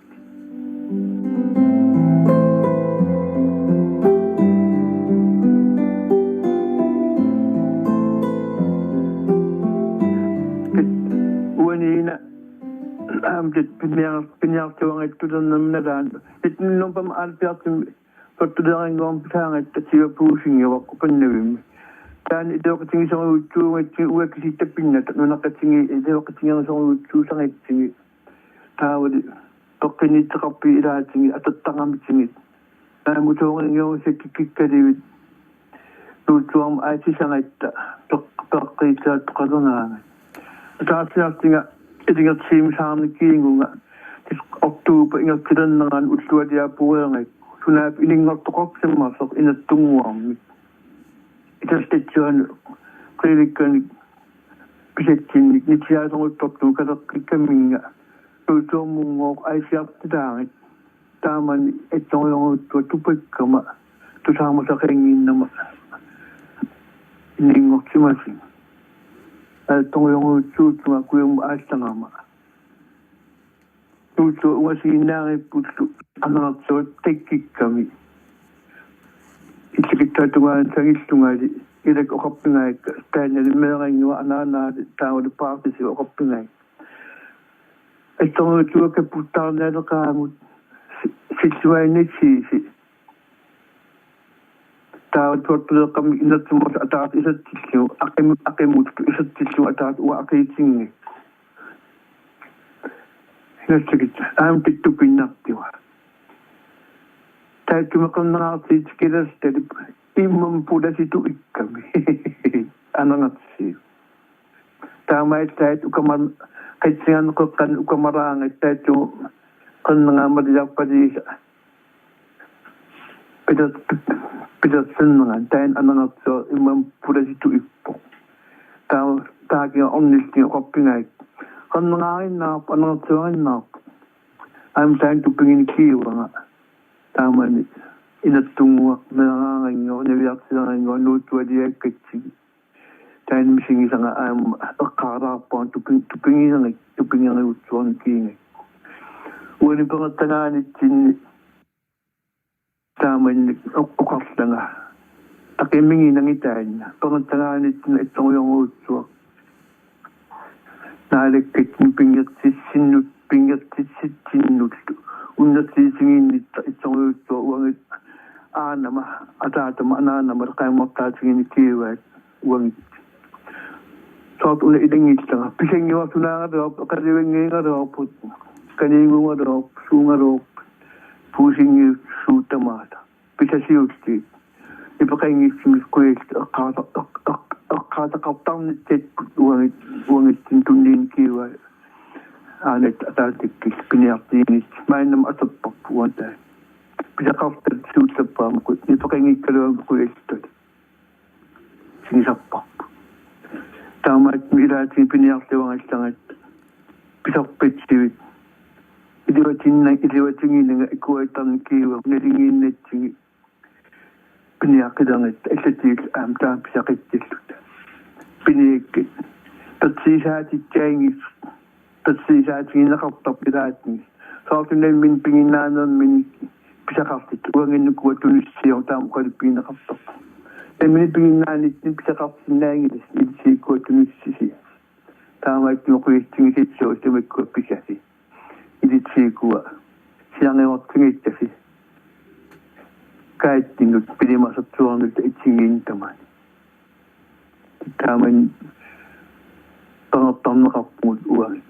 Uaniina aamma tassa piniar- piniartuangaattulernermi nalaani. Nitten hundrede halvfjerdsimi Tortuleeranngorm pisaangatta Tiva Puusingi Qupannavimmi. Taanna iluaqutigisorujussuugatsigit uanga kisitta pinnata nunaqqatigiit iluaqutigisorujussuusagatsigit. Taavali peqqinnittoqarfiit ilaatigut atortaramisigit. Aamma utoorinngiorusakkikkikkalivit. Nuutsuarmi aatsisagatta peq- peqqiissaattoqaleraangat. Ataasiartiga ilungersuutigisaarnikiigunga oktober ingerlalernerani ullualiaapureerakku sunaaffa inunngortoqarsimasoq inertunnguarmik. Isertitsuani qilikkanik pisatsinnik nitsiaasoruttortugut kaleqqikkaminga nuutsuarmunngooq aasiartitaagit. Taamani atsorujorujussuaq tupakkama tusaamasaqannginnama inunngorsimasunik. Atsorujorujussuullunga kujammut aallagama. Nuutsuaq ungasiinnaarippullu aneqarsuaq takkukkami. Illakitsuatungaani sangillungali ilakka oqarpigaakka taannali meerannguaq anaanaali taavali paartisivoq oqarpigaakka. Atsorujussuaq kapputtaarnialeqaagut si- silluainnatsiisi. Taava tuartuleeqqami inertumoorlutik ataata isertillugu aqim- aqimullu isertillugu ataata uanga aqiitinngikku. Ingassakit aamma tassa tupinnartiga. Taassuma qerneraarutit kilastalip immam pulasitut ikkami. Aneqarsiuk. Taamaallaat ukamar- qitsinganeqeqqan ukamaraangat taassuma qerneraammaliarpaliisa. Piler- pilersinnerat taanna aneqarsuaq immam pulasitut ippoq. Taa- taakiga ornillugu oqarpigaakka. Qerneraaginnarpoq aneqarsuaginnarpoq. Aamma taanna tupiginikkiivunga. Taamani inertunnguaq meeraaranngooq naviartiaranngooq nuutsualiaakkatsigit. Taanna misigisara aamma eqqaalaarpara tupi- tupiginerik tupigerigussuarnikiigakku. Uani peqertagaanitsinni taamani oq- oqarlanga. Taqiminginagit taanna. Peqertagaanitsinni atsorujorujussuaq. Naalakkatsinnut pinngortissinnut pinngortissitsinnullu. Unnersiisigiinnitta atsorujussuaq uangalu aanama, ataatama, anaanama, qaammartaatiginikkiivaat uangalu. Soorlu una ilanngillara. Pisannguaq sunaagaluarpoq, qalivangigaluarpoq, kaniigugaluarpoq, suugaluarpoq, puusingiussuup tamaata. Pisasiulli. Ipeqanngitsumik kujallit eqqaata- eq- eq- eqqaataqartarnissat uangalu, uangalu tunniinikkiivaat. Aanat ataatakkillu piniartiginnissat. Maannamut atorparput uanga taanna. Pisaqartut suullappaamikku, ipeqanngikkaluamik kujallit. Sigisarparput. Taamaattumik ilaatigut piniarluarallaratta. pisarpatsivit. Iluatinna-, iluatigiinnanga ikuatarnikiua naligiinnatsigit. Piniaqqilernitta allatigillu aamma taama pisaqitsilluta. Piniakkat. Persiisaatitsaanngis-, persiisaatigineqartarput ilaatigut. Soorlu nammineq piginnaanermini pisaqartut uangalu ukua tunissisior taama oqaluppigineqartarpoq. Nammineq piginnaanitsinni pisaqartinnaanngilatit ilisikkua tunissisior. Taamaattumik oqiussigisassaaq tamakkua pisasi. Ilisikkua. Sianertigittasi. Kaattinut pilimasertuarnut atsigiin tamani. Taamani qangartarneqarpugut uagut.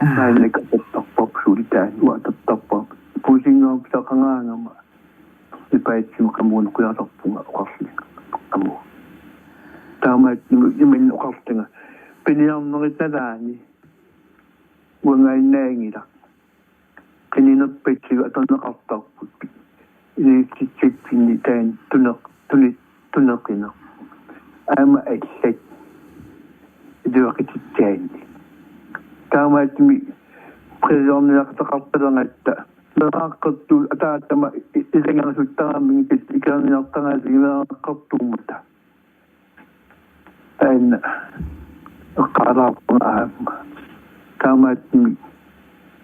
Aa. Maannakkut atortarparput sulitaan uagut atortarparput. Puusinngorpitaqangaangama. Ipaatsimut qamuun qiasarpunga oqarlunga. Qamu. Taamaattumik imannak oqarlunga. Piniarnerit nalaani. Uangaannaanngilaq. Qininerpatsigit atorneqartarput. Inissitsitsinnit taanna tuneq-, tuni-, tuneqineq. Aamma allat. Iluaqutitsaannik. Taamaattumik qilorniaqataqartalernatta. Meeraaqqertuut ataatama i-, ilanngarsuttaramik ikerniartaraasigut meeraaqqertuummata. Aana eqqaalaarpunga aamma. Taamaattumik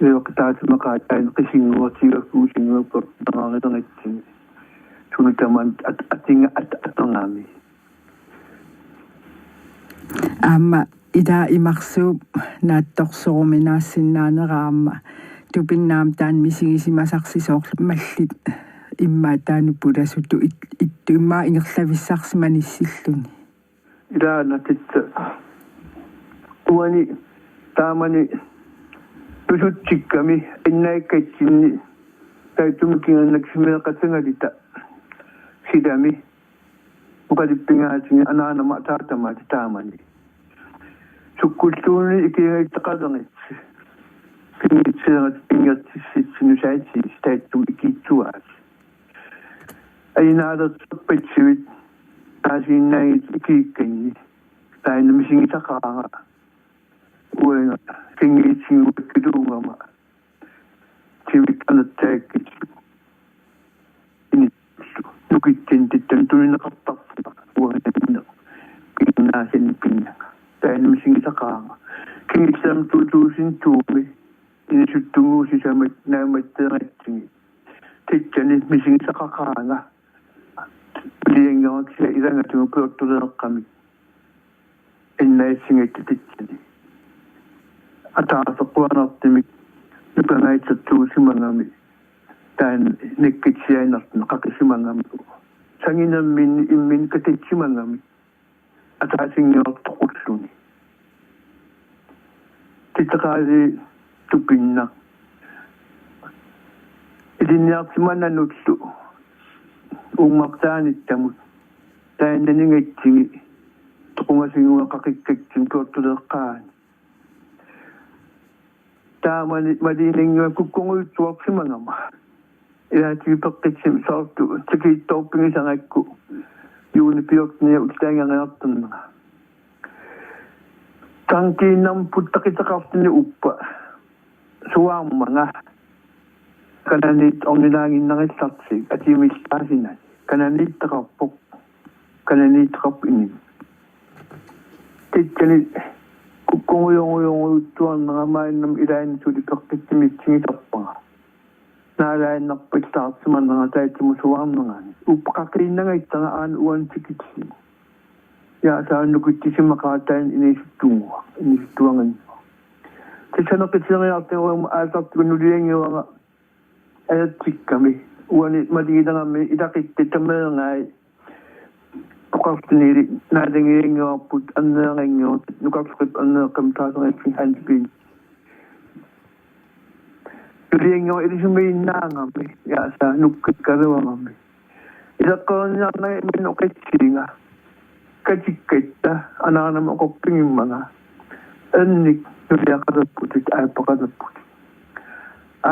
iluaqutaasimaqqaataani qisinnguartigakkit usinngorput nangarileritsinni. Sunu tamaat at-, atinga at-, aterngami. Aamma ila imarsuup naatsorsoruminaassinnaanera aamma tupinnaq aamma taanna misigisimasarsi soorlu mallit immaqa taanna pulasutut it-, ittut immaqa ingerlavissarsimanissilluni. Ilaana tassa. Uani taamani pisutsikkami innaikkatsinni taittumik kingorna kisimeeqatangalita silami. Oqaluppigaatigut anaanama ataatama taamani. Sukkulluunniit ikigattaqalernissi. Pinngitseerat pinngortissitsinni saatsi taittumik ikiitsuaat. Ajunaalersorpassuit taasiinnaagit ikiikkanni. Taanna misigisaqaanga. Uanga pinngitsinguakkaluugama. Timik anertaakkit. Initsullu. Nukitsinni tittan tunineqartarpunga. Uanga nammineq. Pinnaasannik pinnanga. Taanna misigisaqaanga. Kingullermik to tusind to-mi. Inisittunnguit sisamat naammatteeratsigit. Tassani misigisaqaqaanga. Uliannguaq kisianni ilanngullugit piortuleeqqamik. Innaissigatta tassani. Ataaseq qujanartumik nukanngaatsertuusimagami. Taanna nakkutsiaannartumik qaqisimagami. Sanginerminni imminut katatsimagami. Ataasinnguaq toqulluni. Titaqaali tupinnaq. Ilinniartimananullu uummartaanittamut. Taanna naningatsigu toqungasinguaq qaqikkatsinnik piortuleeqqaani. Taamani maliinnannguaq kukkunngujuttuarsimagama. Ilaatigut peqqissimi soorlu tikiittoorpigisarigakku juuni fjortenianni ullaanngaanniartornera. Tankiinnarmut puttaqutaqarluni uppa. Suaarmanga. Kananiit ornilaaginnarallarsi atimillaasinat. Kananiittaqarpoq. Kananiittaqarpoq inuit. Tassani kukkunngujorujorujuttuarnera maannamut ilaanni suli peqqissimi issigisarpara. Naalaannarpallaarsimanera taittumut suaarnerani. Uppa qaqiinnangajattara aana uani tikitsi. Jaa, taanna nukitsisimaqaaq taanna inisittunnguaq, inisittuaannguaq. Tassa naqiteriartiuama aasartugut nuliannguara ajatsikkami. Uani maligilerami ilaquttap tameerai. Oqarluni naalagiannguarput anneerannguaq, nukarleqip anneeqqamik taasariatsigut Hans Pind. Nuliannguaq ilisimaginnaagami, jaa, tassa nukkakkaluarami. Ileqqorinniarnanga imannak oqatsiinga. Katikkatta anaanama oqorfigimmanga. Annik nuliaqalerputit, aappaqalerputit.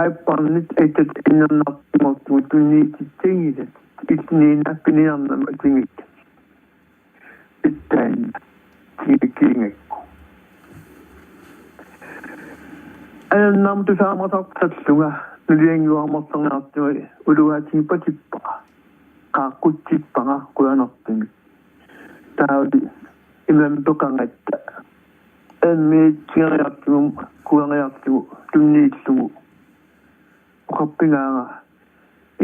Aapparnit aittat innernartumortugut tunniutissanngilatit. Illit inuuneq piniarnermik atugassat. Ittaanna. Kiinga kiingakku. Ajornartumik tusaamasartallunga nuliannguarmartarniartigu uluaatigippatippara. Qaaqqutsippara qujanartumik. Taavalu imaammi peqangatta. Aamma tigoriartigu, kuagoriartigu, tunniullugu. Oqarfigaara: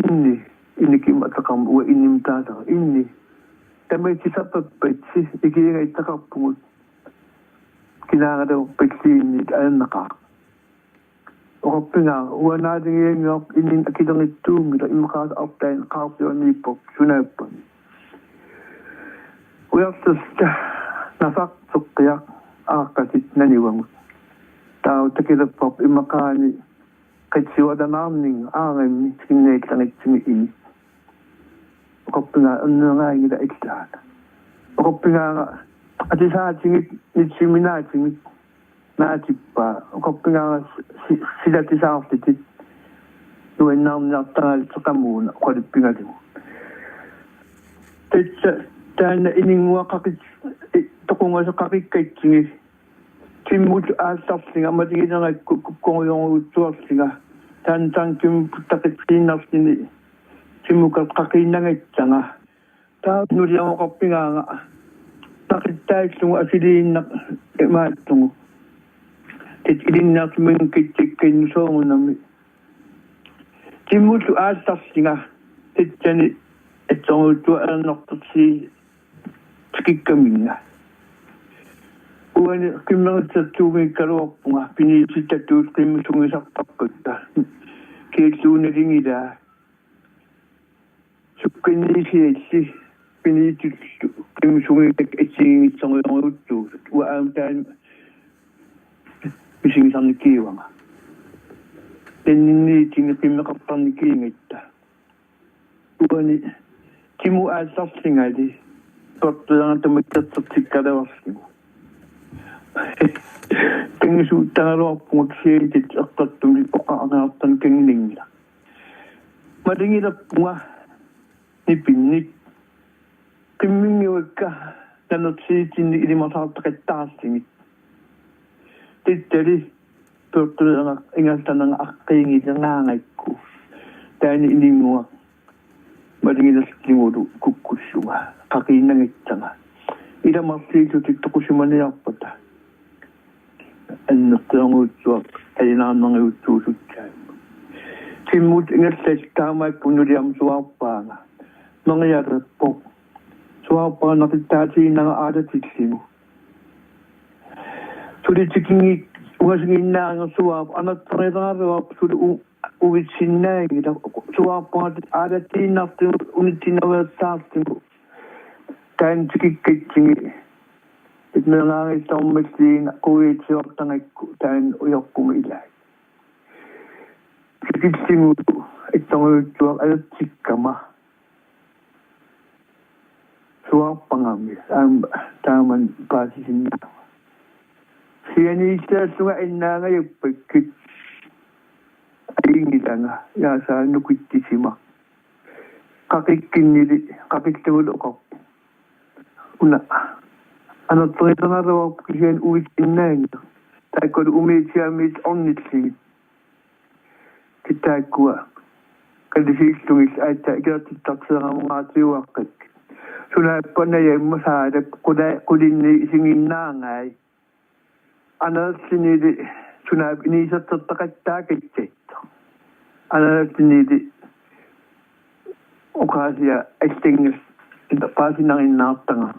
Inni, innikkut ateqarmat uanga Innimik taalara. Inni, tamatisarpappatsi, ikiugassaqarpugut. Kinaagaluarpalluunniit ajornaqaaq. Oqarfigaara: Uanga naalagiannguaq Inninik akileruttuunngilaq, immaqa arlaannik qaarsiorniippoq, sunaappami. Ujarlerluta nasarteqqiaq aaqqatit nanivagut. Taava takulerparput immaqaani qitiualanaarninga aarammi tikinniallanngutsigu Innik. Oqarfigaara: Ernueraanngilaq, illaana. Oqarfigaara: Atusaatigut, nitsiminaatigut. Naatippaa. Oqarfigaara: Si-, silatisaarlutit. Nuannaarniartaralutit qamuuna, oqaluppigalugu. Tassa taanna ininnguaq qaqit-, i-, toqungasoq qaqikkatsigit. Timmut aallarlunga, malugilerakku kukkorujorujussuarlunga. Taanna tankimut puttaqitsiinnarluni timmukat qaqiinnagassara. Taava nuliama oqarfigaara: Naqittaallunga asiliinnaq imaattugu. Tit ilinniartumanngikkatsikkannut soorunami. Timmullu aallarlunga tassani atsorujussuaq ajornartorsiut tikikkaminnga. Uani qimmerissertuugunngikkaluarpunga piniutitatuut qimmissunngisartarpakka. Kialluunniit ilaa. Sukkanniisialli piniutitullu qimmissunngisakka assigiinngitsorujorujussuusut. Uanga aamma taanna misigisarnikuuvunga. Nanninniittuni qimmeqartarnikuugatta. Uani timmut aallarlungali portueranga tamakkertertikkaluarlugu. Kangisuuttaraluarpugut siantit eqqartumik oqarniartarneq kanginnginnera. Malugilerpunga nipinnik. Qimminnguakka nanertuutinnik ilimasaartaqattaarlugit. Tassali portueraq ingerlanerani aqqiinngileraangakku. Taanna ininnguaq malugilerlugulu kukkullunga qaqiinnagassara. Ila marluullutik toqusimaniarpata. Annertunerujussuaq ajunaarnerujussuusutsaammat. Timmut ingerlallugu taamaakku nuliama suaarpaanga. Merialerpoq. Suaarpaanga naqittaatiinnanga aalatillugu. Suli tikinngikkunik ungasinnginnaanngilaq suaarpaa, anerterilaaraluarpoq suli u-, uissinnaanngilaq, suaarpaanga aalatiinnarlugu unitsinnaveersaarlugu. Taanna tikikkatsigit itmeeraangissaarmalluunniit quitsiortagakku taanna ujarpuma ilaat. Tikillugulu atsorujussuaq ajortikkama. Suaarpangami aamma taamani paasisinnaavara. Sianiissaallunga annaangajappakkit. Ajunngilanga, jaasaa nukittisimaq. Qaqikkinnili, qaqillugulu oqarpoq: Una, anerterilaaraluarpoq kisianni uissinnaanngilaq. Taakkulu umiatsiaamiit ornillugit. Taakkua kalisiillugit aatsaat ikiortittarteraangaatsiuaqqat. Sunaappa najamma Saalap qula-, qulinni isiginnaagai. Aneerlunili sunaaffa inuusertitaqattaartut. Aneerlunili oqaasia allanngas paasinarunnaartagaq.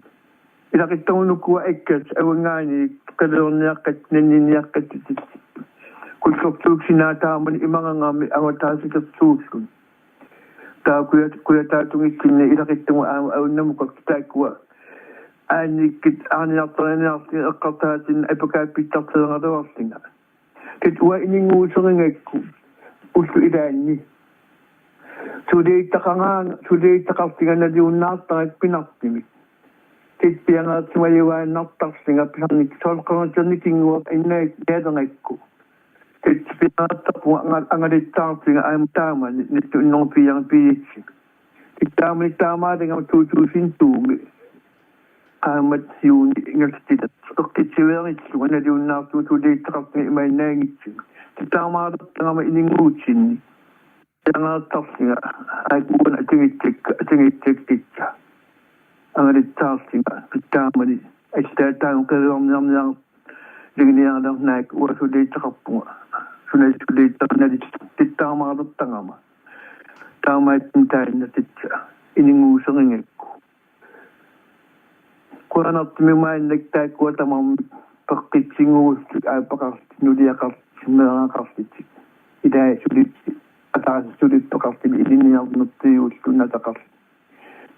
Ilaquttakka ukua akkat avanngaanniit qilorniaqqat nanninniaqqat. Kullortuup sinaata taamani imagagami avataasikersuulluni. Taava kuja-, kujataatungitsinni ilaquttakka aamma aunnamukakkit taakkua. Aannikkut aarniartarniarlugit eqqartaatinni apakaappittarteraluarlunga. Tassa uanga ininnguuserigakku ullut ilaanni. Suliittaqaraanga, suliittaqarlunga naliunnaartarpara pinartumik. Tassa piangaartumajuaannartarlunga pisarnik soorlu qernerternikinnguaq innaat nialerigakku. Tassa piangaartarpunga anga-, angalattaarlunga aamma taamani nitten hundrede og fireogfirs. Tassa taamani taamaalingama to tusind to-mi. Qaammat juuni ingerlatilersoq eqqissiveerillunga naliunnaartuusuliittaqarlunga imaannaanngitsumik. Tittaamaartartagama inunnguutsinni. Tittaamaartarlunga aajuku uani atugitsakka, atugitsakka tassa. Angalaartarlunga tittaamani. Aatsaat taama qiviarniarniarlunga naak uanga suliassaqarpunga. Suna suliassaqarnali tittaamaartartagama. Taamaattumik taanna tassa inunnguuserigakku. Qujanartumik maannakkut taakkua tamarmik peqqissinngorlutik aappaqarlutik nuliaqarlutik meeraqarlutik. Ilaa sulippit, ataaseq sulippeqarluni ilinniarnertigut nassaqarluni.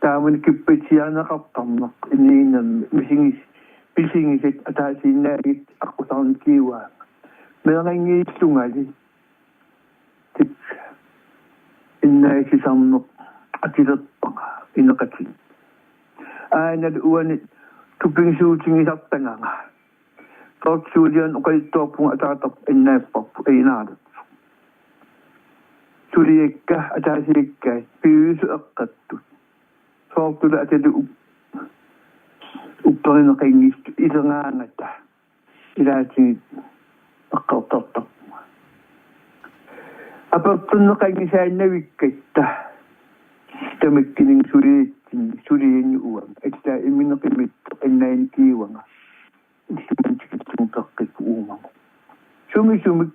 Taamani kippassiarineqartarneq inuunermi misigis-, misigisat ataasiinnaagit aqqusaarnikiuaanga. Meeranngiillungali. Tassa innaasisarneq atulerpara ineqatin. Aana uani tupigisuutigisartagara. Tortulian oqaluttuarpunga ataatarput innaapparput ajunaalerpoq. Suliakka ataasiakkaat piviusut eqqortut. Soorlu aatsaat up-, upperineqanngitsut ileraangata. Ilaatigut eqqortartarpunga. Apertorneqanngisaannavikkatta tamakkuninnga suliatsinni, suliani uanga. Aatsaat immineq imittoq innaanikiuanga. Ullumimut tikillugu peqqikkuugamik. Sumi sumik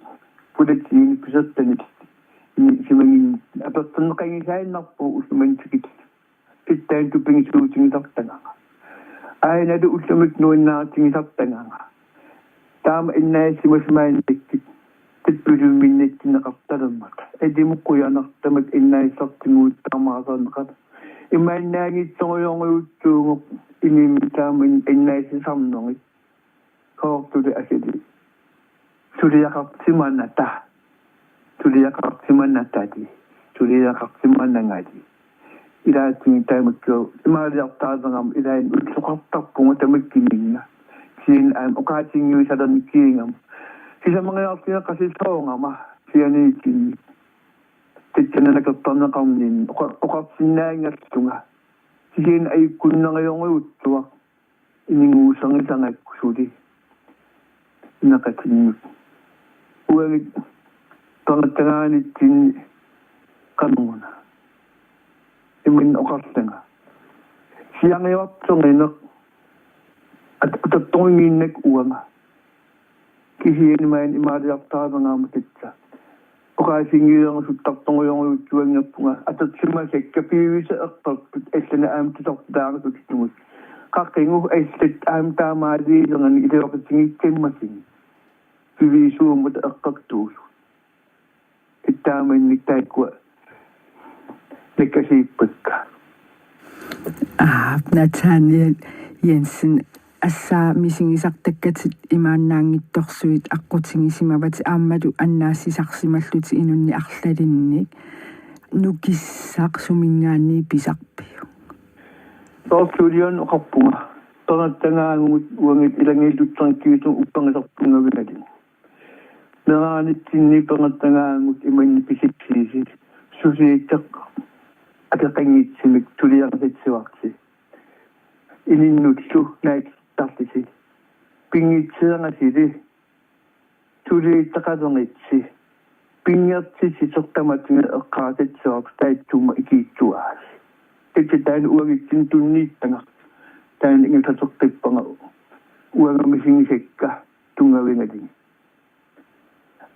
pulatsiini pisertanit ini simanginni apertorneqanngisaannarpugut ullumimut tikillugu. Tassa taanna tupigisuutigisartagara. Aana ullumikkut nuannaarutigisartagara. Taama innaasimasoq maannakkut tappilumminnatsinneqartalermata. Ilumut qujanartumik innaasisartinnguuttarmaarneqartoq. Imaannaanngitsorujorujussuuvoq inummit taama in-, innaasisarnerit. Soorlu asuli. Suliaqarsimanata. Suliaqarsimanatali. Suliaqarsimanangali. Ilaatigut taamakku imaaliartaalerama ilaanni ulloqartarpunga tamakkuninnga. Kisianni aamma oqaatigiusalernikiugama. Sisamariarlunga qasusoorama. Kisianni tassa nakertarneqarninni oqa-, oqarsinnaanngilanga. Kisianni ajukkunnerujorujussuaq. Inunnguuserisarigakku suli. Ineqatinnut. Uagut peqatagaanitsinni qanoruna. Imannak oqarlanga. Sianiuartoqinneq. At-, atortorunnginnakku uanga. Kisianni maani imaaliartaalerama tassa. Oqaasinngiinerusuttartorujorujussuanngorpunga atorsimasakka piviusut eqqortut allanut aamma tusartulaarusuttugut. Qaqigu allat aamma taamaaliulerani iluaqutigissammatigit. Piviusuummata eqqortuusut. Taamannak taakkua nakkasiippakka. Aa, Nathaniel Jensen, assaa misigisartakkatit imaannaanngitsorsuit aqqutigisimavatit aammalu annaassisarsimallutit inunnik arlalinnik. Nukissaq suminngaanniit pisarpiuk? Soorlu ulian oqarpunga. Peqatagaagut uagut ilagiillutseriikkiusumik upperisartunngavigalugu. Meeraanitsinni peqatagaagut imannak pisipsisi. Suliassaq akeqanngitsumik suliarisassavasi. Ininnullu naakittarlusi. Pinngitsoorasili. Suliassaqaleritsi. Pinngitsoorsisoq tamatigut eqqaasassavasi taassuma ikiitsuaasi. Tassa taanna uagutsinnut tunniussagara. Taanna ingerlateqqippara. Uanga misigisakka tunngavigalugit.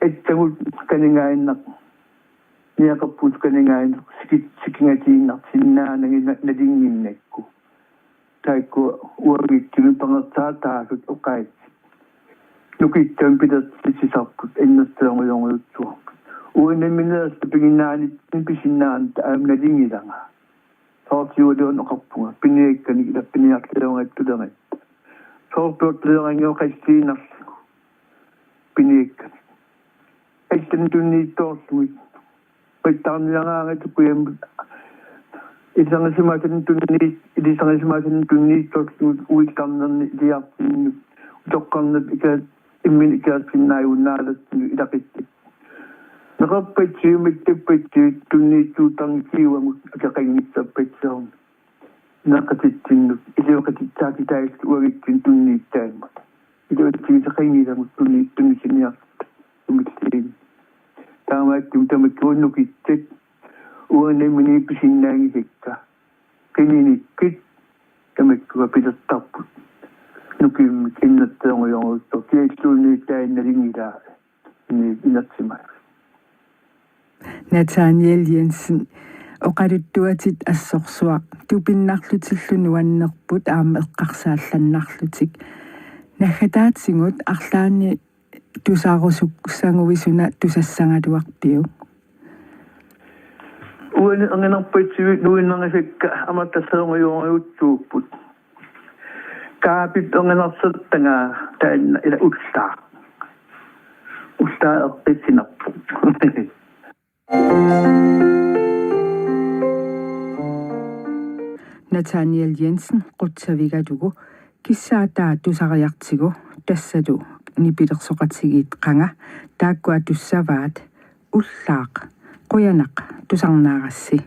Assagut qaninngaannaq, niaqarput qaninngaannaq, sikit-, sikingatiinnarsinnaanagit na-, nalunnginnakku. Taakku uagutsinnut peqataasut oqaatsit. Nukissamik pilersitsisarput, annertoorujorujussuarput. Uanga nammineerluta piginnaanermut pisinnaanera aamma nalunngilanga. Soorlu ulian oqarpunga, piniakkanik ila piniartulerattuleratta. Soorlu piniartuleraanngilaq qassiinnarlugu. Piniakkanik. Allanut tunniussaarlugit. Pattaarniaraangat kujammi. Ilisarisimasannut tunnius-, ilisarisimasannut tunniussaarlugit uikkarnerni iliartinnut. Utoqqarnut ika-, imminut ikaasinnaajunnaarluni ilaquttat. Neqerpatsiumik tappatsiumik tunniussuuttarnikiuagut akeqanngitsorpassuarnik. Ineqatitsinnut, iluaqutissaqartitaalluta uagutsinnut tunniussaammata. Iluatsigisaqanngilagut tunniut-, tunniussiniarluta. Sumilluunniit. Taamaattumik tamakku nukissat uanga nammineq pisinnaanngisakka. Qininikkut tamakku pilertarput. Nukimmik innersuunngorujussuuvoq, kialluunniit taanna nalingilaat. Ni inersimasoq. Nathaniel Jensen, oqaluttuatit assorsuaq, tupinnarlutillu nuannerput aamma eqqarsaallannarlutik. Naggataatigut arlaanni tusarusukkussaguit suna tusassagaluarpiuk? Uani anginarpatsivi nuinnangisakka amattassaanngorujussuupput. Kaapip anginarsertanga taanna ila ullaaq. Ullaaq eqqissinerpoq. Nathaniel Jensen qutsavigalugu kissaataa tusariartigu tassalu nipilersoqatigiit qanga taakku atussavaat. Ullaaq, qujanaq tusarnaarassi.